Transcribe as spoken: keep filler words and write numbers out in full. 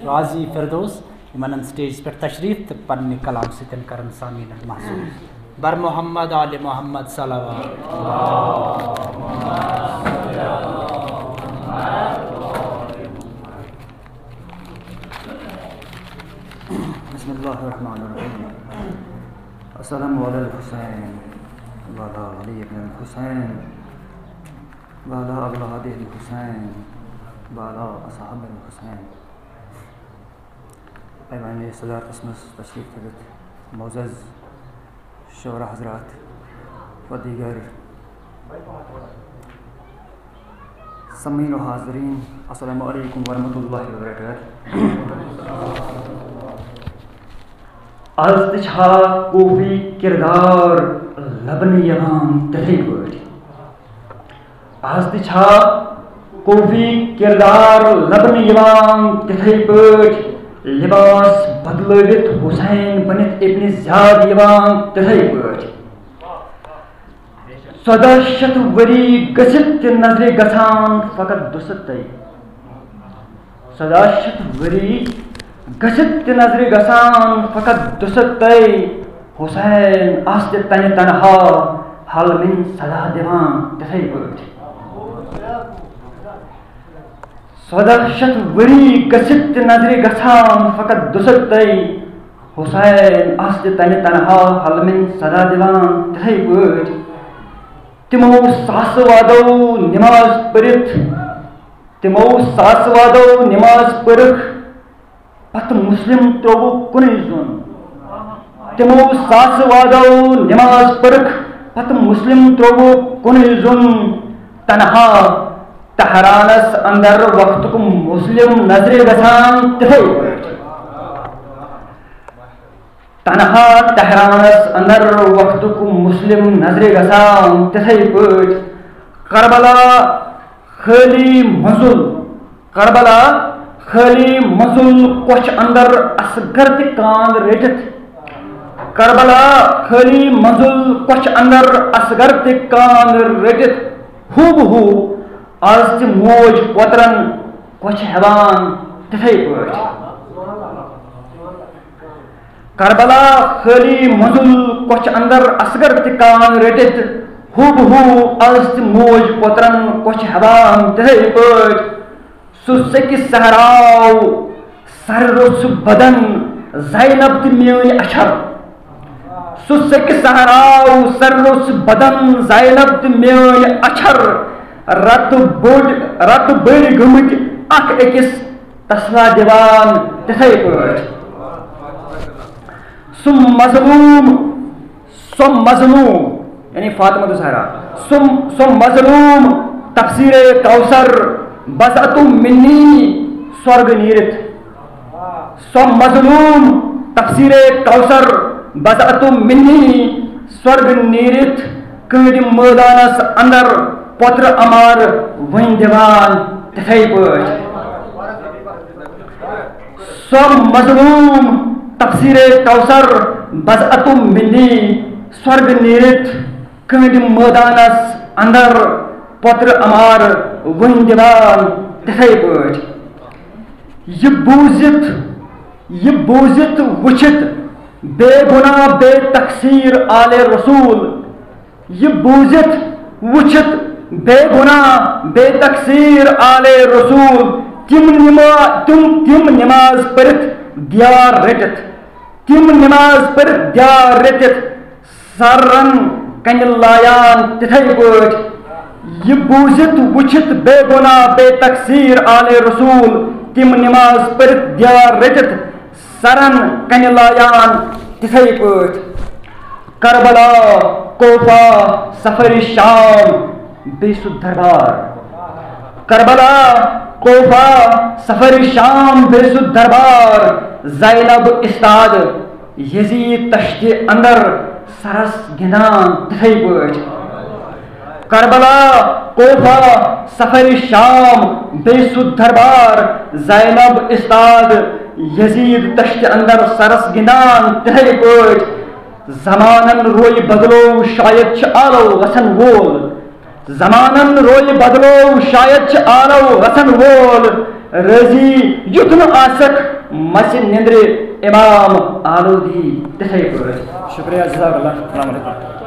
غازی فردوس، یِم اَنَن سٹیجَس پٮ۪ٹھ تشریٖف تہٕ پننہِ کلام سۭتۍ کرن سامعیٖنَن محظوٗظ۔ بر محمد آل محمد صلوات۔ بسم الله الرحمن الرحيم. السلام على الحسين وعلى علي بن الحسين وعلى أولاد الحسين وعلى أصحاب الحسين. ایوان صدارتس منٛز تشریف تھٲوِتھ معزز شعراء حضرات و دیگر سامعین و حاضرین، السلام علیکم ورحمۃ اللہ وبرکاتہ۔ از تہِ چھا کوفی کردار لبنہٕ یِوان تِتھے پٲٹھۍ؟ از تہِ چھا کوفی کردار لبنہٕ یِوان تِتھے پٲٹھۍ؟ لباس بدلٲوِتھ حسین بٔنِتھ ابن زیاد یِوان تِتھے پٲٹھۍ؟ ژۄداہ شیٚتھ ؤری گٔژھِتھ تہِ نظرِ گژھان فقط دُستے۔ ژۄداہ شیٚتھ ؤری گٔژھِتھ تہِ نظرِ گژھان فقط دُستے۔ حسین آسہِ تہِ تنہِ تنہا، حلمِن صدا دِوان تِتھے پٲٹھۍ۔ ژۄداہ شیٚتھ ؤری گٔژھِتھ تہِ نظرِ گژھان فقط دُستے۔ حسین آسہِ تہِ تنہِ تنہا، حلمِن صدا دِوان تِتھے پٲٹھۍ۔ تِمو ساسہٕ وادو نماز پٔرِتھ، تِمو ساسہٕ وادو نماز پٔرٕکھ، پتہٕ مسلم ترووُکھ کُنُے زوٚن۔ تِمو ساسہٕ وادو نماز پٔرٕکھ، پتہٕ مسلم ترووُکھ کُنُے زوٚن۔ تنہا تہرانس اندر وقتُک مسلم نظرِ گژھان تِتھے پٲٹھۍ۔ تنہا تہرانس اندر وقتُک مسلم نظرِ گژھان تِتھے پٲٹھۍ۔ کربلا خٲلی منزل، کربلا خٲلی منزل کۄچھِ اندر اصغر تہِ کانٛد رٔٹِتھ۔ کربلا خٲلی منزل کۄچھِ اندر اصغر تہِ کانٛد رٔٹِتھ۔ ہو بہ ہو از تہِ موج کوترن کۄچھِ ہٮ۪وان تِتھے پٲٹھۍ۔ کربلا خٲلی منزل کۄچھِ اندر اصغر تہِ کانٛد رٔٹِتھ، ہو بہ ہو از تہِ موج کوترن کۄچھِ ہٮ۪وان تِتھے پٲٹھۍ۔ سُہ سیٚکہِ صحراو سر روٚژھ بدن زینب تہِ میٲنۍ اچھر۔ سُہ سیٚکہِ صحراو سر روٚژھ بدن زینب تہِ میٲنۍ اچھر۔ رتہٕ بوٚڑ، رتہٕ بٔڑۍ گٔمٕتۍ اکھ أکِس تسلا دِوان تِتھے پٲٹھۍ۔ سُہ مظلوم، سۄ مظلوم، یعنی فاطمہ الزہرا، سۄ، سۄ مظلوم تفسیر کوثر بضعت منی سۄرگہٕ نیٖرِتھ۔ سۄ مظلوم تفسیر کوثر بضعت منی سۄرگہٕ نیٖرِتھ کٔنٛڈۍ مٲدانس اندر پوترٕ امار وٕنۍ دِوان تِتھے پٲٹھۍ۔ سۄ مظلوم تفسیر کوثر بضعت منی سۄرگہٕ نیٖرِتھ کٔنٛڈۍ مٲدانس اندر پوترٕ امار وٕنۍ دِوان تِتھے پٲٹھۍ۔ یہِ بوٗزِتھ، یہِ بوٗزِتھ وٕچھِتھ بے گناہ بے تقصیر آل رسول، یہِ بوٗزِتھ وٕچھِتھ بے گناہ بے تقصیر آل رسول، تِم نما-، تِم، تِم نماز پٔرِتھ دیار رٔٹِتھ، تِم نماز پٔرِتھ دیار رٔٹِتھ سرن کنہِ لایان تِتھے پٲٹھۍ۔ یہِ بوٗزِتھ وٕچھِتھ بے گناہ بے تقصیر آل رسول، تِم نماز پٔرِتھ دیار رٔٹِتھ سرن کنہِ لایان تِتھے پٲٹھۍ۔ کربلا، کوفہ، سفر شام، بیٚیہِ سُہ دربار۔ کربلا، کوفہ، سفر شام، بیٚیہِ سُہ دربار۔ زینب استاد یزید تشتہِ اندر سرس گِنٛدان تِتھے پٲٹھۍ۔ کربلا، کوفہ، سفر شام، بیٚیہِ سُہ دربار۔ زینب استاد یزید تشتہِ اندر سرس گِنٛدان تِتھے پٲٹھۍ۔ زمانن روے بدلو شاید چھِ آلو گژھن وول۔ زمانن روے بدلو شاید چھِ آلو گژھن وول۔ رٲضی یُتھ نہٕ آسکھ مسہِ نِندرِ امام آلودی تِتھے پٲٹھۍ۔ شُکریہ، جزاک اللہ، السلام علیکم۔